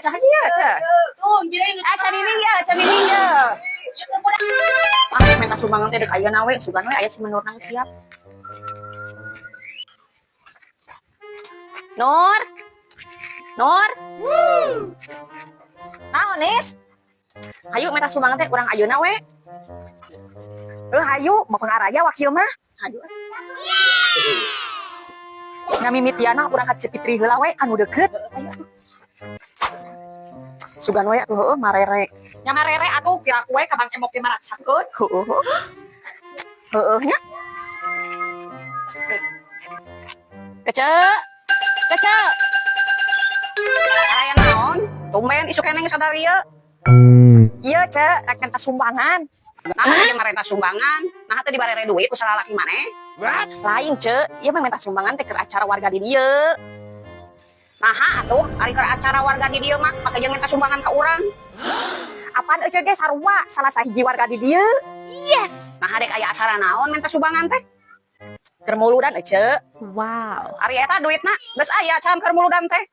cah haji ya, cah. Tuh, jadi Ah, can ini ya, can ini ya. Ah, minta sumbangan teh dek ayeuna we, sugan we aya si Menur nang siap. Nur. Nur. Naon, Nis? Hayu minta sumbangan teh urang ayeuna we. Heuh, hayu, mau araya wakil mah. Hayu. Ngamimitiana urang ka Cepitri heula we anu deukeut. Sugan we atuh heueuh marere. Nya marere atuh piraku we ka Bang Emok ge maraksakeun. Heueuh. Heueuh nya. Kece. Kece. Aya naon? Tumben isuk keneh geus sadar ieu. Ieu ce, rek minta sumbangan. Nah, jeung marenta sumbangan, nah teu dibarere duit ku salalaki maneh. Lain ce, ieu mah minta sumbangan teh keur acara warga di dieu. Naha atuh, ari keur acara warga di dieu mah pake jeung minta sumbangan ka urang. Apaan ece ge sarua salah sahiji warga di dieu. Nah, dek aya acara naon minta sumbangan teh? Keur muludan ece. Wow. Ari eta duitna geus aya can keur muludan teh.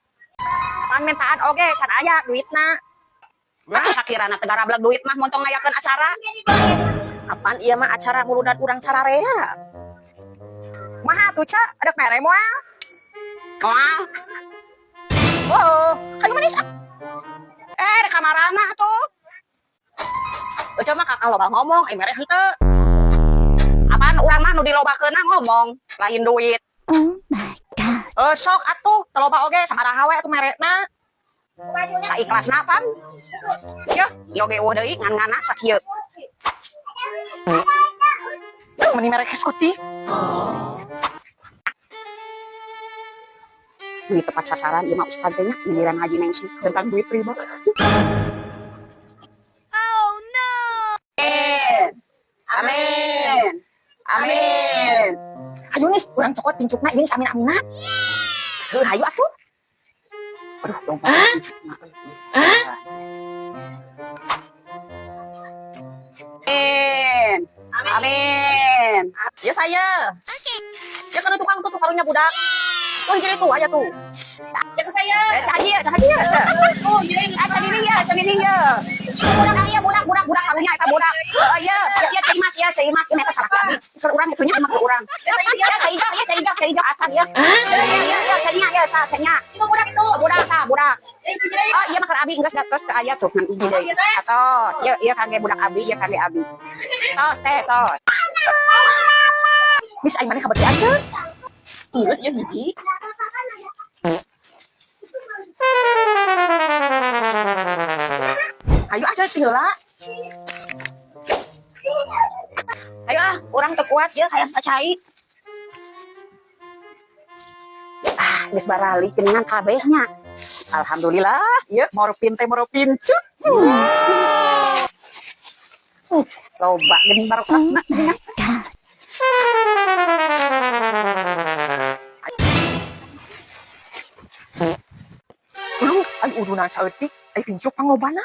Pan mintaan oge can aya duitna. Atuh sakirana teu garableg duit mah montong ngayakeun acara. Apaan ieu mah acara muludan urang sararea. Maha atuh ce, rek mere moal. Moal. Oh, hayu manis ah. Eh, rek kamarana atuh. Ece mah kakak loba ngomong, eh mere henteu. Apaan urang mah nu dilobakeunna ngomong, lain duit. Oh my god. Eh sok atuh, teu loba oge sabaraha we atuh merena. Saikhlasna pan. Yeuh, ieu ge eueuh deui ngan-ngana sakieu. Meni mere saeutik. Ini tepat sasaran ieu mah ustad teh nya giliran haji Nengsi tentang duit riba. Oh no. Amin. Amin. Hayu nis, urang cokot pincukna ieu geus amin-aminan. Heuh, hayu atuh. Aduh, lompat pincukna. Amin. Amin. Ya saya. Ya kan tukang tuh karunya budak. Tuh jadi tuh aya tuh. Ya ke saya. Eh, cah haji ya, cah haji ya. Tuh, jadi Ah, can ini ya, can ini ya. Budak iya, budak, budak, budak karunya eta budak. Oh iya, iya, iya, cai mas ya, cai mas, ini eta salaki abi. Keur urang itunya emang keur urang. Ya saya Ya, cai ijak, ya, cai ijak, cai ijak acan ya. Iya, iya, iya, cai nya, ya, cai nya. Itu budak itu. Budak, tah, budak. Eh, si jadi. Oh iya mah keur abi geus tos teu aya tuh ngan hiji deui. Atos, ieu ieu kangge budak abi, ieu kangge abi. Tos teh, tos. Mis aing maneh kabertian teu? Geus ieu hiji. Hayu ah ceutik heula. Hayu ah, urang teu kuat ieu hayang ka cai. Ah, geus baralik geuningan kabeh nya. Alhamdulillah, Ieu morpin teh morpin cut. Loba geuning barokahna. God. Uluh, ai udunan saeutik, ai pincuk panglobana.